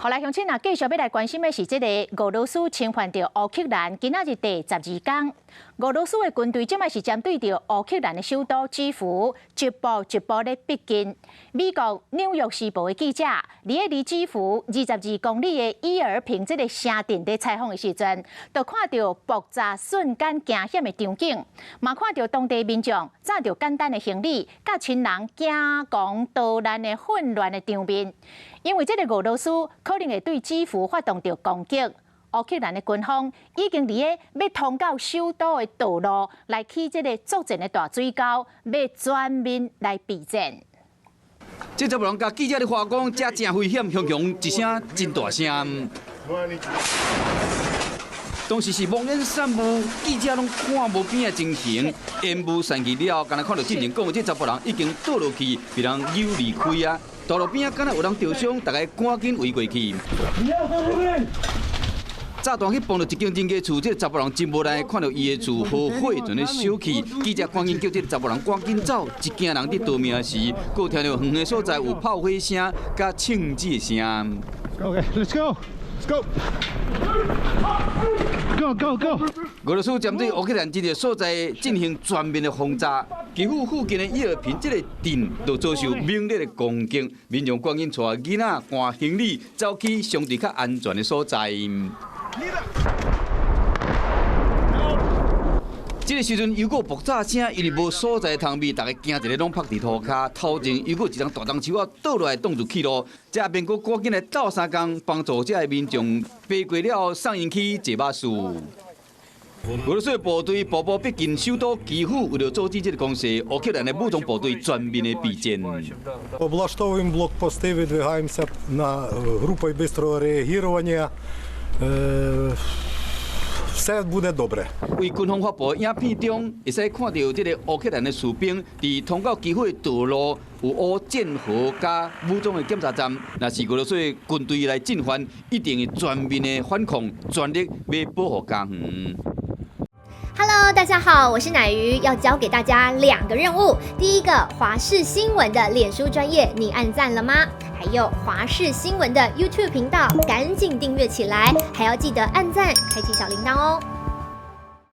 好來，鄉親啊，繼續欲來關心的是這個俄羅斯侵犯著烏克蘭，今仔日第12工。俄羅斯的軍隊這擺是針對著烏克蘭的首都基輔，一步一步咧逼近。美國紐約時報的記者，佇咧離基輔22公里的伊爾平這个城鎮咧採訪的時陣，就看著爆炸瞬間驚險的場景，嘛看著當地民眾紮著簡單的行李，佮親人驚惶逃難的混亂的場面。因為這个俄羅斯可能會對基輔發動著攻擊，烏克蘭的軍方已經佇咧欲通到首都的道路來起這个作戰的大水溝，欲全面來備戰。這查埔人共記者咧話講，這誠危險，雄雄一聲真大聲。當時是濃煙散霧，記者攏看無邊的情形。煙霧散去了後，敢若看著進前講的這查埔人已經倒落去，被人扭離開啊。道路邊仔敢若有人著傷，大家趕緊圍過去。炸彈去碰著一間人家厝，這个查埔人真無奈，看著伊的厝予火全咧燒去。記者趕緊叫這个查埔人趕緊走，一驚人佇逃命時，閣聽著遠的所在有炮火聲佮槍支聲。 Okay, let's go. Let's go. Go, go, go. 俄羅斯針對烏克蘭這个所在進行全面的轟炸，基輔附近的伊爾平這个鎮就遭受猛烈的攻擊，民眾趕緊帶囡仔、搬行李，走去相對較安全的所在。這个時陣又閣爆炸聲，因為無所在通避，大家驚一个攏趴佇塗跤。頭前又閣一叢大樁樹仔倒落來擋住去路，這邊閣趕緊來鬥相共，幫助這个民眾爬過了後送𪜶去坐巴士。俄羅斯的部隊步步逼近首都基輔，為著阻止這个攻勢，烏克蘭的武裝部隊全面的備戰。 Облаштовуємо блокпости, видвигаємося на групою быстрого реагування. Все буде добре. 為軍方發布的影片中，會使看著這个烏克蘭的士兵佇通到基輔的道路有烏戰壕佮武裝的檢查站。若是俄羅斯的軍隊來進犯，一定會全面的反抗，全力欲保護家園。 Hello，大家好，我是乃瑜，要交給大家兩個任務。第一個，華視新聞的臉書專頁，你按讚了嗎？還有華視新聞的 YouTube 頻道，趕緊訂閱起來，還要記得按讚，開啟小鈴鐺哦。